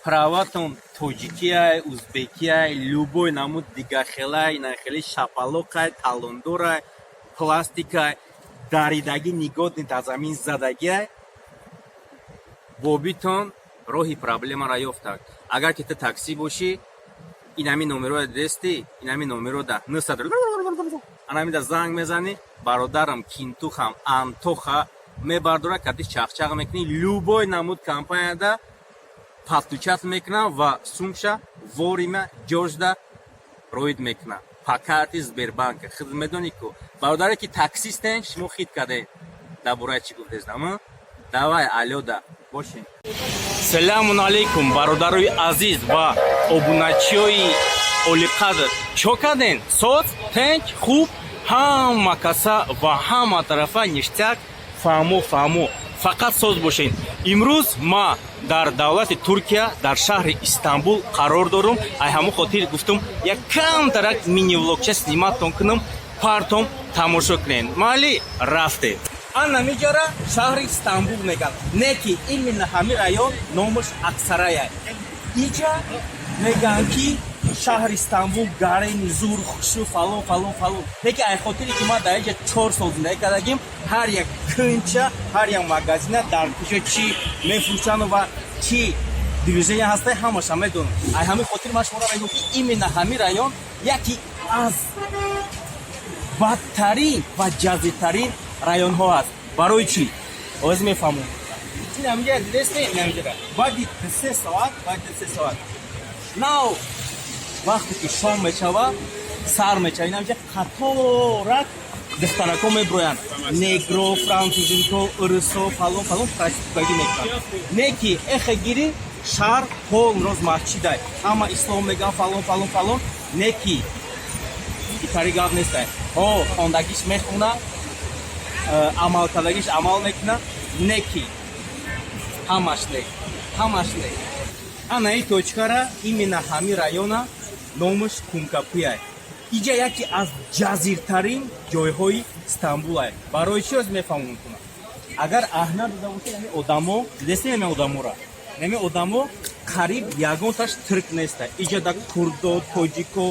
Праватон тоҷикиай, узбекиай, любой намуд дигархелай, нахели шапалоқай, талондорай, пластикай, даридагӣ, негодный, дар замин задагиай, бобитон роҳи проблемаро ёфтак. Агар ки ту таксӣ бошӣ, инами номеро дидестӣ, инами номеро да нусад анамида занг мезанӣ, бародарам кинтухам Антоха мебардора, кати чахчах мекунӣ, любой намуд компанияда подключать мекунам ва сумша вовремя ҷожда роид мекунам по карти Сбербанка. Худ медонӣ ку, бародаре ки таксистен, шумо хит кардем, дар бораи чӣ гуфтестам. Давай, алёда бошем. Саламун алейкум, бародарои азиз ва обуначиёи олиқадр. Чо карден? Соз, тенч, хуб, ҳама каса ва ҳама тарафа ништяк. Фаҳмо, фаҳмо, фақат соз бошед. Имрӯз ма дар давлати Туркия, дар шаҳри Истанбул қарор дорум. Ай ҳамон хотир гуфтум, як камтарак мини-влогча сниматон кунам, партом, тамошо кунед. Майли, рафте. Ана миҷара шаҳри Истанбул меган, не ки именно ҳамин район номаш Аксарая. Иҷа меган, ки шаҳри Истанбул гарени зур, хушу, фалон, фалон, фалон. Леки ай хотире ки ман дар инҷа 4 сол зиндагӣ кардагим, ҳар як кунча, ҳар як магазина, дар куҷо чӣ мефурӯшану ва чӣ движение ҳастай, ҳамаша медонам. Ай ҳамин хотир ман шуморо мегӯм, ки именно ҳамин район яке аз бадтарин ва ҷазиртарин районҳо аст. Барои чӣ, оз мефаҳмам. Ин ҳаминҷа дидесте, ин ҳаминҷара баъди 3 соат, баъди 3 соат нав, вақте ки шом мешава, сар мешава, ин ҳаминҷа қаторак духтарако меброянд, негро, французинко, урусо, фалон, фалон, проституткагӣ мекунанд. Не ки эхе гири, шаҳр полный роз масҷидай, ҳама ислом меган, фалон, фалон, фалон. Не ки итари гап нестай. Ҳо, хондагиш мехона, амал кардагиш амал мекуна, не ки ҳамаш не, ҳамаш не. Ана ин точкара, именно ҳамин района номаш Кумкапуяй. Иҷа яке аз ҷазиртарин ҷойҳои Стамбулай. Барои чӣ, оз мефаҳмон кунам. Агар аҳамият дода бошед, ҳамин одамо дидестем, ҳамин одамора, ҳамин одамо қариб ягонташ турк неста. Иҷада курдо, тоҷико,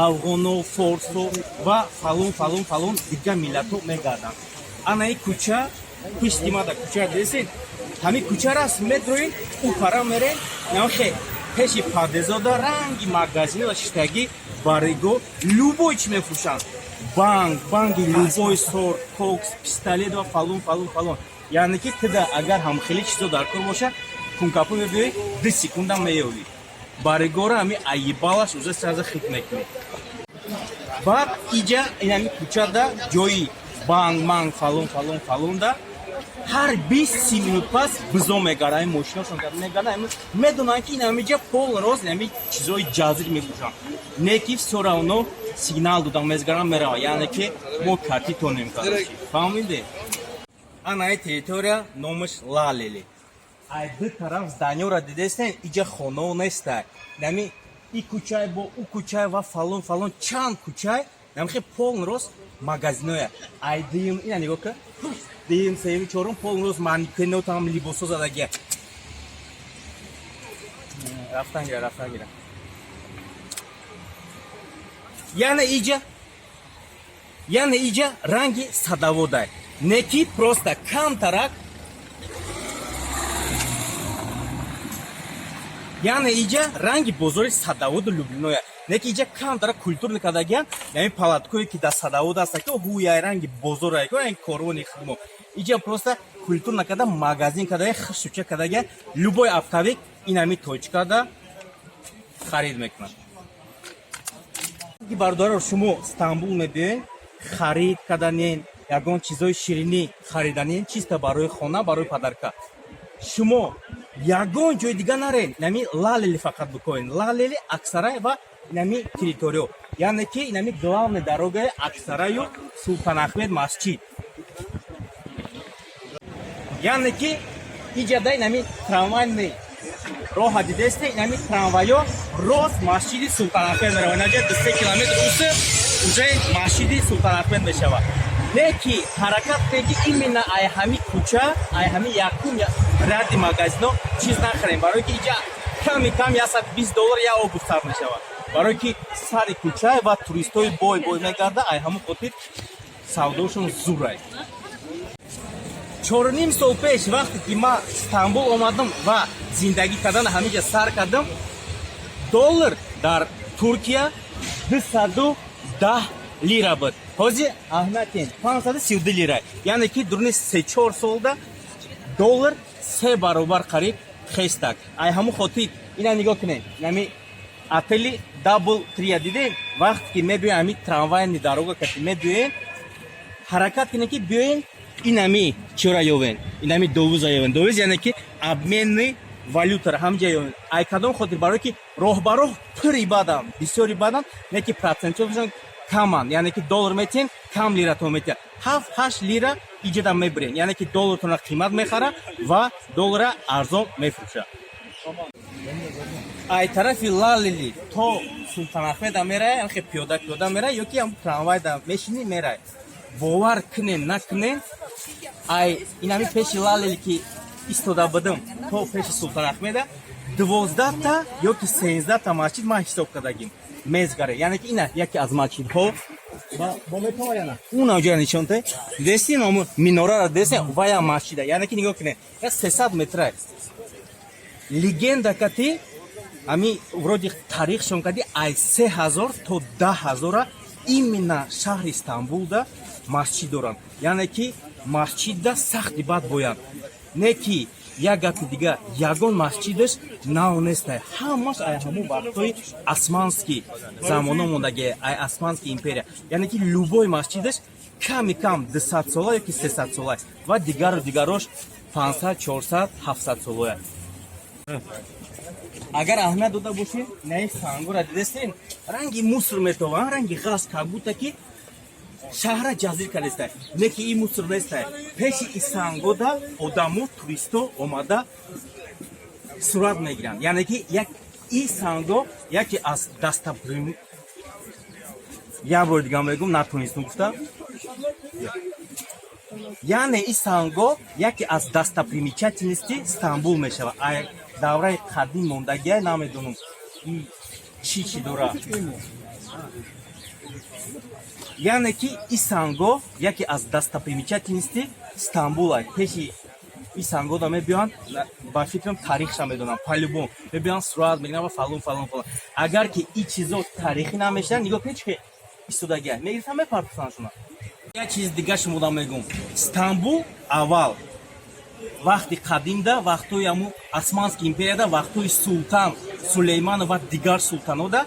афғоно, форсо ва фалон, фалон, фалон дигар миллатҳо мегарданд. Ана ин кӯча, пишти мада кӯча дидестед, ҳамин кӯча раст медроин, ӯ пара мерен, нахе пеши подъездода ранги магазино ва шиштагӣ бариго любой чӣ мефурӯшанд, банг, банги любой сорт, кокс, пистолет ва фалон, фалон, фалон. Яъне ки тида агар ҳамхели чизо дар кор боша, Кункапу мебиёӣ, 2 секунда меёвӣ баригора, ҳами аибалаш уже сразу хит мекунӣ. Баъд иҷа инами кӯчада ҷои банг манг, фалон, фалон, фалонда ҳар 20-30 минут пас бизо мегард, ҳами мошиношон мегард, медонанд, ки инамиҷа полный роз инами чизои ҷазир мефурӯшанд. Не ки всё равно сигнал додан мезгаранд, меравад. Яъне ки мо катитонем, короче, фаҳмиде. Ана ин территория номаш Лалели. Ай ду тараф зданиёра дидестен, иҷа хонао нестай. Нами и кӯчай бо ӯ кӯчай ва фалон, фалон, чанд кӯчай намихе полный роз магазиноя. Ай дуюм ина нигоҳ ка, дуюм, сеюм, чорум, полный роз манекенотам, либосо задагия. Рафтан гира, рафтан гира. Яъне иҷа, яъне иҷа ранги Садоводай, не ки просто камтарак. Яъне иҷа ранги бозори Садоводу Люблиноя, не ки иҷа камтарак культурный кардагиян. Яъне палаткое ки дар Садовод аста, ки ҳуяй ранги бозорай, ранги корвони хидмо, иҷа просто культурно карда, магазин кардага, хушуча кардагиян. Любой оптовик инами точкада харид мекунад. Бародаро, шумо Стамбул мебиёед, харид карданен, ягон чизои ширинӣ хариданен, чисто барои хона, барои подарка, шумо ягон ҷои дига нарен, инами Лалели фақат бикоен. Лалели, Аксарай ва инами территориё, яъне ки инами главный дорогаи Аксараю Султанахмед масҷид. Яъне ки иҷада инами трамвайный роҳа дидесте, инами трамвайё рост масҷиди Султанахмед меравад. Инаҷа 2-3 километр усы уже масҷиди Султанахмед мешавад. Не ки ҳаракат кунед, ки именно ай ҳами кӯча, ай ҳами якум ряди магазино чиз нахарем, барое ки иҷа Ками кам 120 доллар як обувь сар мешавад, барое ки сари кӯча ва туристои бой бой мегарда. Ай ҳамун хотир савдошон зурай. 4,5 сол пеш, вақте ки ман Стамбул омадам ва зиндагӣ кардан ҳамиҷа сар кардам, доллар дар Туркия 210 лира буд. Ҳозир, аҳмиятин, 532 лира. Яъне ки дуруни 3-4 солда доллар се баробар қариб хестак. Ай ҳамун хотир ина нигоҳ кунед, инами отели Дабл Трия дидем. Вақте ки мебиёем, ҳами трамвайни дорога кати мебиёем, ҳаракат кунед, ки биёем, инами чора ёвен, инами довуза ёвен. Довуз, яъне ки обменный валютара ҳамҷа ёвен. Ай кадом хотир? Барое ки роҳ ба роҳ пури бадам, бисёри бадам, не ки процентшон каманд. Яъне ки доллар метиҳен, кам лиратон метиҳад, 7-8 лира иҷада мебирен. Яъне ки доллартонро қимат мехара ва доллара арзон мефурӯшад. Ай тарафи Лалели то Султанахмеда мерай, анхе пиёда пиёда мерай ё ки ам трамвайда мешинӣ, мерай. Бовар кунен, накунен, ай инами пеши Лалели ки истода будам то пеши Султанахмеда 12-та ё ки 13-та масҷид ман ҳисоб кардагим мезгаре. Яъне ки ина яке аз масҷидҳо бо метава яна уна ҷоя нишонте дести ному минорара десте, вая масҷида. Яъне ки нигоҳ кунед, я 300 метра. Легенда кати, ами вроде тарихшон кади, ай 3000 то 10 000-а именно шаҳри Стамбулда масҷид доранд. Яъне ки масҷидда сахти бад боянд. Не ки як гапи дига, ягон масҷидаш нав нестай, ҳамаш ай ҳамун вақтҳои османский замоно мондагие, ай Османский империя. Яъне ки любой масҷидаш ками кам 200 сола ё ки 300 сола ва дигару дигарош 500, 400, 700 солоя. Агар аҳамият дода бошед, наи сангора дидестен, ранги мусор метованд, ранги ғаз, как будто ки шаҳра ҷазир кардеста. Не ки ин мусор нестай. Пеши и сангода одамо, туристо омада сурат мегиранд. Яъне ки як и санго яке аз достоприм, як бори дига мегум, натонистум гуфта. Яъне и санго яке аз достопримечательности Стамбул мешавад. Ай давраи қадим мондагия, намедонам, и чӣ чӣ дора. Яъне ки и санго яке аз достопримечательности Стамбула. Пеши и сангода мебиёянд, ба фикрам, тарихша медонам, по-любому мебиёянд, сурат мегиранд ва фалон, фалон, фалон. Агар ки и чизо тарихӣ намешаванд, нигоҳ кунед, чи истодагия мегирифтан, мепартофтаншуна. Як чизи дига шумода мегӯм: Стамбул аввал вақти қадимда, вақтҳои ҳамун Османский империяда, вақтҳои султан Сулейман ва дигар султанода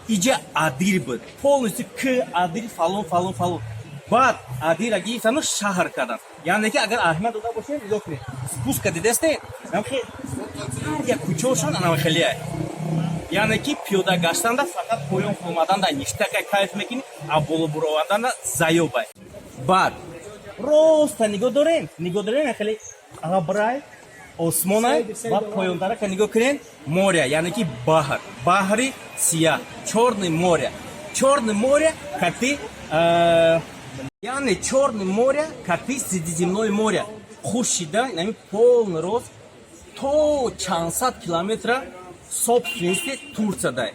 иҷа адир буд, полностью к адир, фалон, фалон, фалон. Баъд адира гирифтану шаҳр кардан. Яъне ки агар аҳамият дода бошед, нигоҳ кунед, спуска дидесте, ҳар як кӯчаошон анам хелия. Яъне ки пиёда гаштанда, фақат поён омаданда ништака кайф мекунӣ, а боло буроварданда заёбай. Баъд роста нигоҳ дорем, нигоҳ дорем, хеле абрай, осмонай ва поёнтарака нигоҳ кунед, моря, яъне ки баҳр, баҳри Сияҳ, Чёрный море, Чёрный море кати, яъне Чёрный море кати Средиземное море хушида, инами полный рост то чандсад километра собственности Турциядай.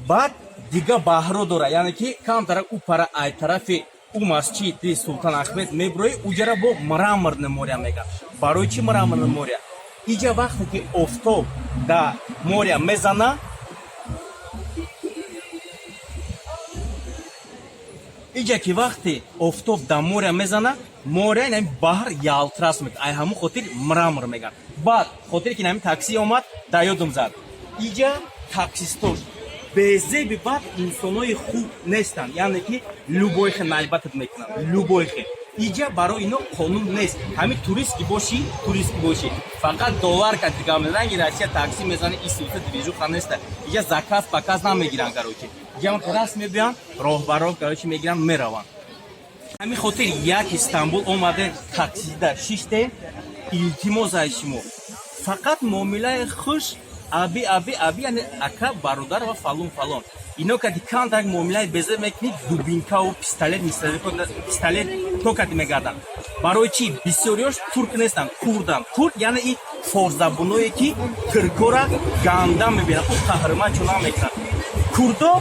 Баъд дига баҳро дора. Яъне ки камтара ӯ пара, ай тарафи ӯ масҷиди Султан Ахмед мебурои, уҷара бо Мраморное море мегӯянд. Барои чӣ Мраморное море? Иҷа вақте ки офтоб да моря мезана, иҷа ки вақте офтоб да моря мезана, моря, инами баҳр ялтирас мекунад. Ай ҳамун хотир мрамор мегӯянд. Баъд хотире ки инами такси омад, да ёдум зад, иҷа таксистош безеби баъд инсонои хуб нестанд. Яъне ки любой хе наебать мекунанд, любой хе. Иҷа барои ино қонун нест. Ҳамин турист ки бошӣ, турист ки бошӣ, фақат доллар ка дига ранги Россия такси мезани, исуса движуха неста. Иҷа заказ показ намегиранд, короче. Иҷа раст мебиёнд, роҳбароҳ, короче, мегиранд, мераванд. Ҳамин хотир як Истанбул омадем, таксида шиштем, илтимос аз шумо, фақат муомилаи хуш, аби, аби, аби, яъне ака, бародар ва фалон, фалон. Ино кади камтар муомилаи безеб мекунӣ, дубинкаву пистолет, пистолет. Курдҳо кати мегарданд. Барои чӣ? Бисёриёш турк нестанд, курданд. Курд яъне и форсзабоное, ки туркора ганда мебинанд, ӯ қаҳрман чунан мекунанд. Курдо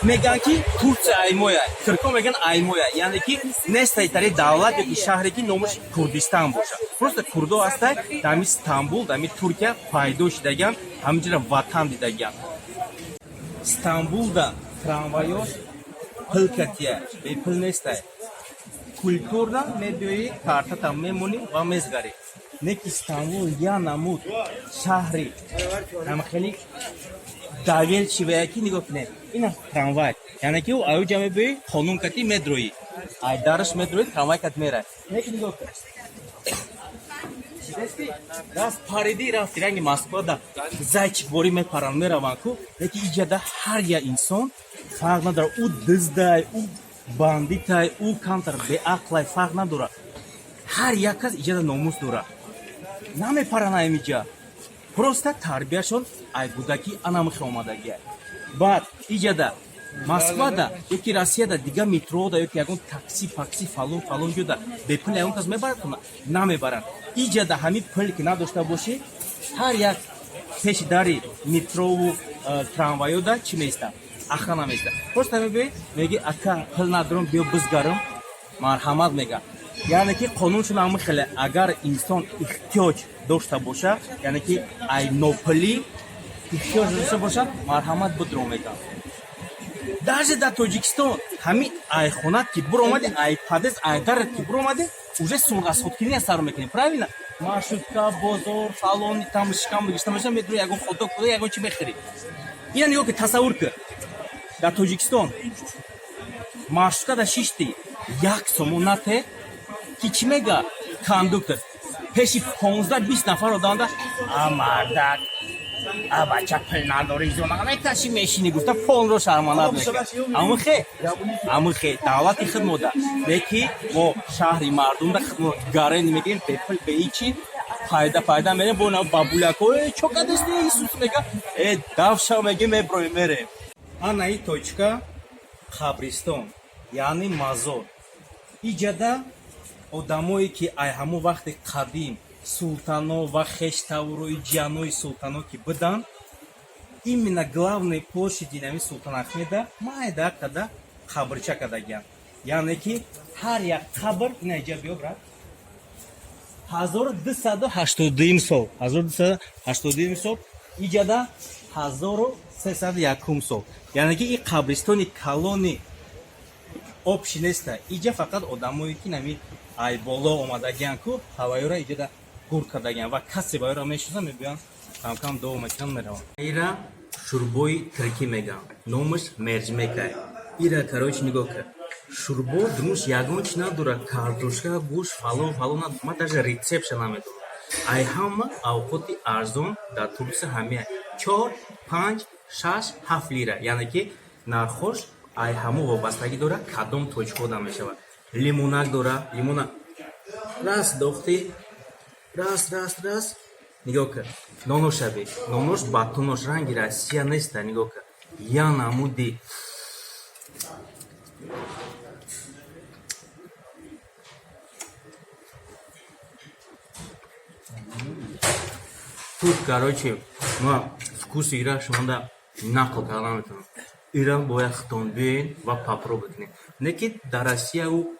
мегӯянд, ки Турция аймоя, турко мегӯянд аймоя. Яъне ки нестай тари давлат ёки шаҳре, ки номаш Курдистан бошад. Просто курдо ҳастай, дар ҳами Стамбул, дар ҳами Туркия пайдо шудагианд, ҳаминҷора ватан дидагианд. Стамбулда трамвайош пул катия, бепул нестай. Культурно мебиёӣ, картата мемонӣ ва мезгарӣ. Не ки Стамбул я намуд шаҳри ҳамхели доверчивая, ки нигоҳ кунед, ина трамвай, яъне ки ӯ аюҷа мебиёӣ, қонун кати медроӣ, ай дараш медроӣ, трамвай кати мерай. Не ки нигоҳ кун, даст париди, рафти. Ранги Москвада зайчик ворӣ мепаранд, мераванд ку. Леки иҷада ҳар як инсон, фарқ надорад, ӯ диздай, ӯ бандитай, ӯ камтар беақлай, фарқ надорад, ҳар як кас иҷада номус дорад, намепаранд аймиҷа. Просто тарбияшон ай кӯдакӣ анамихе омадагия. Баъд иҷада, Москвада ёки Россияда, дига метрода ёки ягон такси пакси, фалон фалон ҷода бепул ягон кас мебарад? Намебаранд. Иҷада ҳамин пул ки надошта бошӣ, ҳар як пеши дари метрову трамвайода чӣ меистад? Охрана меистад. Просто мебиёӣ, меги: «Ака, пул надорам, биё бизгарам», марҳамат мега. Яъне ки қонуншон ҳами хеле: агар инсон эҳтиёҷ дошта боша, яъне ки ай нопулӣ эҳтиёҷ дошта боша, марҳамат, будро меган. Даже дар Тоҷикистон ҳамин айхона ки буромади, ай подъезд, ай дарат ки буромади, уже сурғасходкиния сар мекунем, правильно? Маршрутка, бозор, фалони там, шикам гишта меша, медури, ягон ходок куда, ягон чи мехӯри. Ина нигоҳ ки, тасаввур кун, дар Тоҷикистон маршруткада шишти, 1 сомон нате, ки чӣ мега кондуктор пеши 15-20 нафар одамда: «А мардак, а бача, пул надори, зона мекаши, мешини», гуфта полнро шарманат мекард. Амихе давлати хидмота, леки мо шаҳри мардумда хидмат гарен мегирем, бепул, беичи пайда пайда мерем. Бо бабуляко: «Э, чо кадести, Исус?» мега. «Э, давша», меги, меброем, мерем. Ана и точка қабристон, яъне мазор. Иҷада одамое, ки ай ҳамон вақти қадим султано ва хештаврои ҷианои султано ки буданд, именно главной площади нами Султан Ахмеда майда када қабрча кадагиянд. Яъне ки ҳар як қабр, ина иҷа биё, брат, 1282 сол, 1282 сол, иҷада 1301 сол. Яъне ки и қабристони калони общий неста. Иҷа фақат одамое, ки нами ай боло омадагиян ку, ҳавайёра иҷада гур кардагиян ва касе баёра мешиносад, мебиёянд, камкам дуо мекунанд, мераванд. Ира шурбои туркӣ мегӯям, номаш мерҷмекай. Ира, короче, нигоҳ кар, шурбо дунуш ягон чи надорад: картошка, гӯшт, фалон фалон. Ман даже рецептша намедонам. Ай ҳама авқоти арзон дар Туркия ҳамия 4, 5, 6, 7 лира. Яъне ки нархош ай ҳамо вобастагӣ дорад, кадом точкода мешавад. Лимонак дора, лимона раст дохти, раст, раст, раст. Нигоҳ кар, ноноша бе, нонош батонош ранги Россия неста. Нигоҳ кар, я намуди. Тут, короче, ма вкуси ира шумода нақл карда наметавонам. Ира бояд худтон биёен ва попробовать кунед. Не ки дар Россияву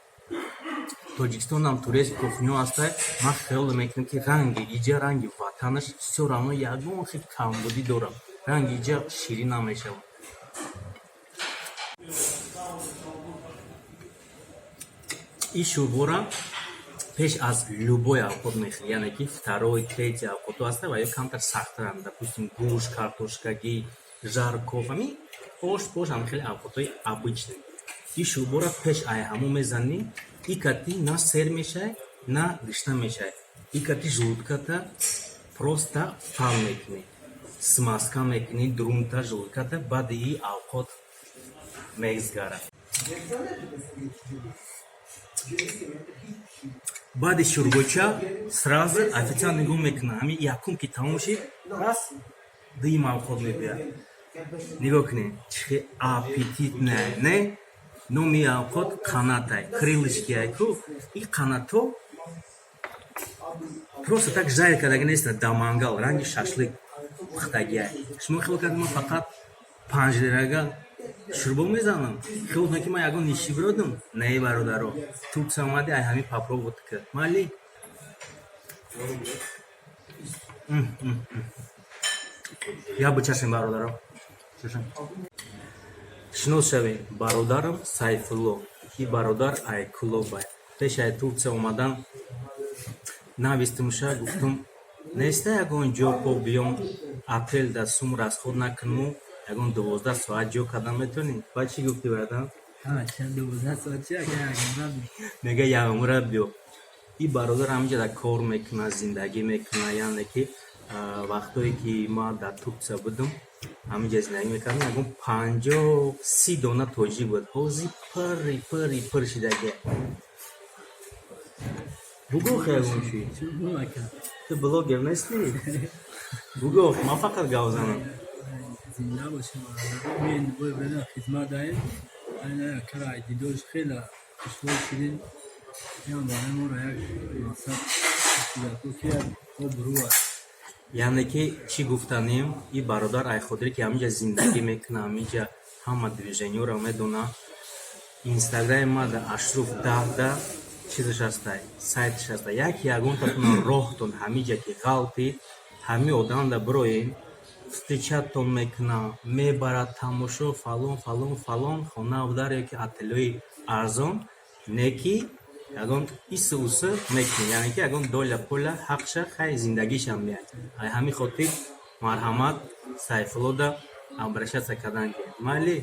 Тоҷикистонам турецкий кухня ҳастай, ман хиёл мекунам, ки ранги иҷа, ранги ватанаш всё равно ягон хел камбудӣ дорад, ранги иҷа ширин намешавад. Ин шӯрбора пеш аз любой авқот мехӯрӣ, яъне ки второй, третий авқотҳо ҳаста ва ё камтар сахттаранд, допустим, гӯшт, картошкагӣ, жарков, ҳамин ош пош, ҳам хеле авқотҳои обычный. Ин шӯрбора пеш ай ҳамон мезанӣ, и кати на сер мешавӣ, на гушна мешавӣ, и кати желудката просто фал мекунӣ, смазка мекунӣ друнта желудката, баъди и авқот мегзгарад. Баъди шӯрбоча сразу официант нигоҳ мекунад, ҳамин якум ки тамом шид, раз дуюм авқот мебиёяд. Нигоҳ кунед, чӣ хел аппетитное, не? Номи авқот қанатай, крылышки ай ку. И қанато просто так жарить кардаги неста, да мангал ранги шашлик пухтагиай. Шумо хиёл кард, ман фақат 5 лирага шӯрбо мезанам? Хиёл кунед, ки ман ягон нищебродам? Не, бародаро, Турция омади, ай ҳамин попробовать кар. Майли. Я бичашем, бародаро, чашем. Шинос шавем, бародарам Сайфулло, ки бародар ай Кулобай. Пеш ай Турция омадан навистумша, гуфтум, неста ягон ҷо по биём, апрел да сум расход накунму, ягон 12 соат ҷо кардан метавонӣ? Баъд чӣ гуфтӣ, баъдан? Мега, яъмра биё. И бародар ҳаминҷа да кор мекунад, зиндагӣ мекунад. Яъне ки вақтое ки ман дар Турция будам, ҳаминҷа зиндагӣ мекардам, ягон 50-30 дона тоҷик буд. Ҳозир пирри пирри пир шидагия. Бугӯ, ягон чӣ. Ту блогер нестӣ? Бугӯ, ман фақат гап занам. Зинда бошем, бародаро. Хизмат даем. Кара дидориш хеле хушҳол шудем. Ям барои моро як мақсад ки як обрӯ аст. Яъне ки чӣ гуфтанем, и бародар ай хотире ки ҳаминҷа зиндагӣ мекунад, ҳаминҷа ҳама движениёро медонад. Инстаграми ма да Ашруф даҳда чизаш ҳастай, сайташ ҳастай. Як ягонтатона роҳтон ҳамиҷа ки ғалтид, ҳами одамда бироен, встречатон мекунад, мебарад тамошо, фалон, фалон, фалон, хона дар ё ки отелҳои арзон, не ки ягон ису усу мекунӣ, яъне ки ягон доля поля ҳақша, хай, зиндагишам меяд. Ай ҳамин хотир марҳамат, Сайфуллода обращаться кардан ки майли.